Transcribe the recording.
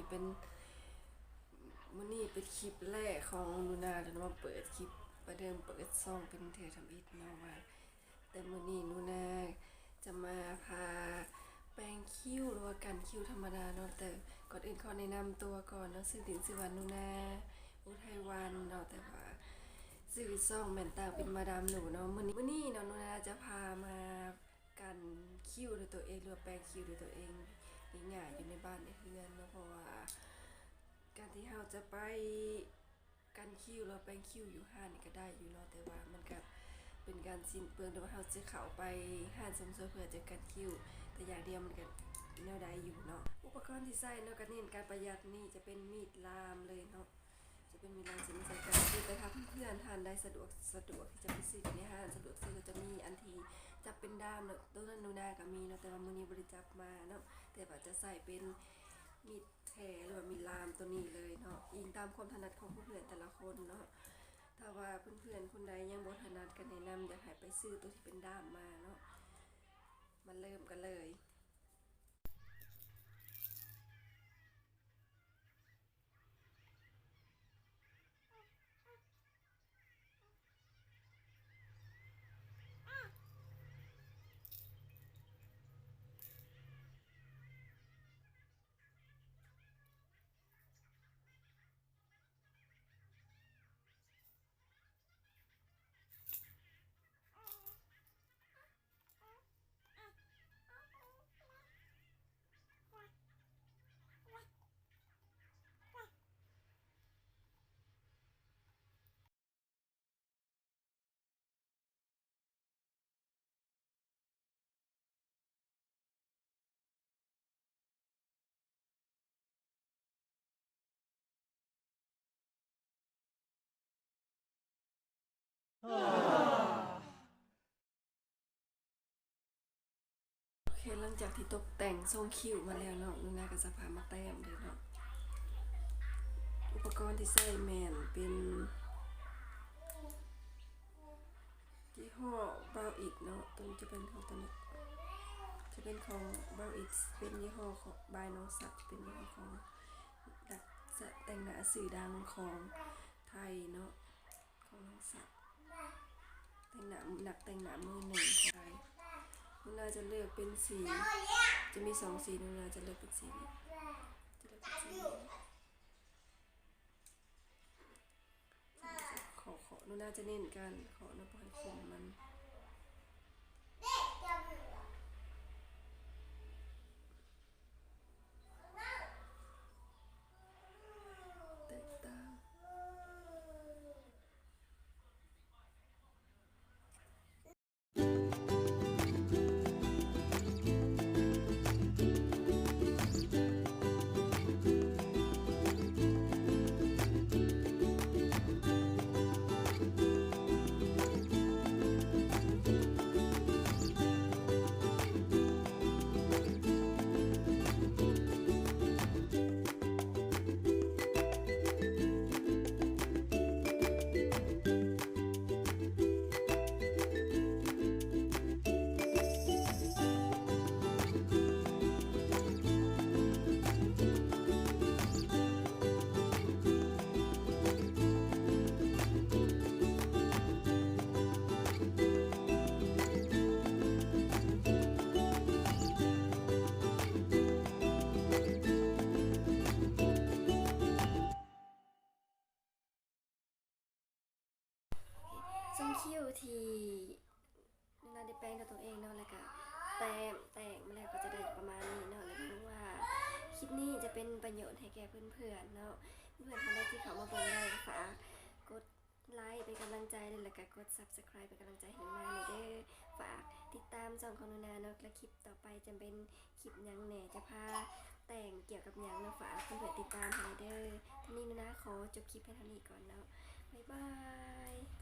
ເປັນ ມື້ນີ້ເປັນຄລິບແລກຂອງໜູນາ ແລ້ວມາເປີດຄລິບ ປະເດີມເປີດຊ່ອງເປັນເທື່ອທຳອິດເນາະ ວ່າ ແຕ່ມື້ນີ້ໜູນາຈະມາພາແປງຄິ້ວ ຫຼືວ່າກັນຄິ້ວທຳມະດາເນາະ. ແຕ່ກ່ອນອື່ນຂໍແນະນຳຕົວກ່ອນເນາະ, ຊື່ຈິງຊື່ວ່າໜູນາ ອຸໄທວັນເນາະ, ແຕ່ວ່າຊື່ຊ່ອງແມ່ນຕັ້ງເປັນມາດາມໜູເນາະ. ມື້ນີ້ ມື້ນີ້ເນາະ ໜູນາຈະພາມາກັນຄິ້ວດ້ວຍຕົວເອງ ຫຼືວ່າແປງຄິ້ວດ້ວຍຕົວເອງ ງ່າຍໆ ຢູ່ໃນບ້ານໃນເຮືອນເນາະ, ເພາະວ່າການທີ່ເຮົາຈະໄປ ກັນຄິ້ວ ຫຼືວ່າແປງຄິ້ວຢູ່ຮ້ານນີ້ກໍໄດ້ຢູ່ເນາະ, ແຕ່ວ່າມັນກໍເປັນການສິ້ນເປືອງ ຫຼືວ່າເຮົາຈະເຂົ້າໄປຮ້ານເສີມສວຍເພື່ອຈະກັນຄິ້ວແຕ່ຢ່າງດຽວ ມັນກໍແນວໃດຢູ່ເນາະ. ອຸປະກອນທີ່ໃຊ້ເນາະ ກໍເນັ້ນການປະຢັດ, ນີ້ຈະເປັນມີດລາມເລີຍເນາະ, ຈະເປັນມີດລາມທີ່ມາໃຊ້ກັນຄິ້ວ. ແຕ່ຖ້າເພື່ອນໆທ່ານໃດສະດວກ ສະດວກທີ່ຈະໄປຊື້ຢູ່ໃນຮ້ານສະດວກຊື້ ກໍຈະມີອັນທີ່ຈັບເປັນດ້າມເນາະ, ໂຕນັ້ນໜູນາກໍມີເນາະ, ແຕ່ວ່າມື້ນີ້ບໍ່ໄດ້ຈັບມາເນາະ, ແຕ່ວ່າຈະໃຊ້ເປັນມີດ ແທ້ ຫຼືວ່າມີດລາມໂຕນີ້ເລີຍເນາະ, ອີງຕາມຄວາມຖະໜັດຂອງຜູ້ເພື່ອນແຕ່ລະຄົນເນາະ. ຖ້າວ່າເພື່ອນໆຄົນໃດຍັງບໍ່ຖະໜັດ ກໍແນະນຳຢາກໃຫ້ໄປຊື້ໂຕທີ່ເປັນດ້າມມາເນາະ, ມາເລີ່ມກັນເລີຍ. ໂອເຄ ຫຼັງຈາກທີ່ຕົກແຕ່ງຊົງຄິ້ວມາແລ້ວເນາະ, ໜູນາກໍຈະພາມາແຕ້ມເດີເນາະ. ອຸປະກອນທີ່ໃຊ້ແມ່ນເປັນຍີ່ຫໍ້ Brow It ເນາະ, ຕົວນີ້ຈະເປັນຂອງ ຕົວນີ້ຈະເປັນຂອງ Brow It ເປັນຍີ່ຫໍ້ຂອງ by ນ້ອງສັກ, ເປັນຍີ່ຫໍ້ຂອງນັກສະ ແຕ່ງໜ້າຊື່ດັງຂອງໄທເນາະ. ຂອງນ້ອງສັກ ແຕ່ງໜ້າ ນັກແຕ່ງໜ້າມືໜຶ່ງຂອງໄທ. ໜູນາຈະເລືອກເປັນສີ ຈະມີສອງສີ, ໜູນາຈະເລືອກເປັນສີນີ້ ຈະເລືອກເປັນສີນີ້. ເຄາະ ເຄາະ ໜູນາຈະເນັ້ນການເຄາະເນາະ ບໍ່ໃຫ້ຄົມມັນ ແຕກຕ່າງ. ຊົງຄິ້ວທີ່ໜູນາໄດ້ແປງດ້ວຍຕົນເອງເນາະ ແລ້ວກະແຕ້ມແຕ່ງມາແລ້ວກໍຈະໄດ້ປະມານນີ້ເນາະ. ແລ້ວຫວັງວ່າຄລິບນີ້ຈະເປັນປະໂຫຍດໃຫ້ແກ່ເພື່ອນໆເນາະ. ເພື່ອນໆທ່ານໃດທີ່ເຂົ້າມາເບິ່ງແລ້ວກໍຝາກກົດໄລເປັນກຳລັງໃຈ ແລ້ວກະກົດ Subscribe ເປັນກຳລັງໃຈໃຫ້ໜູນາແດ່ເດີ. ຝາກຕິດຕາມຊ່ອງຂອງໜູນາເນາະ ແລະ ຄລິບຕໍ່ໄປຈະເປັນ ຄລິບຫຍັງແດ່ ຈະພາແຕ່ງກ່ຽວກັບຫຍັງເນາະ ຝາກເພື່ອນໆຕິດຕາມໃຫ້ເດີ. ຕອນນີ້ໜູນາຂໍຈົບຄລິບພຽງເທົ່ານີ້ກ່ອນເນາະ ບາຍບາຍ.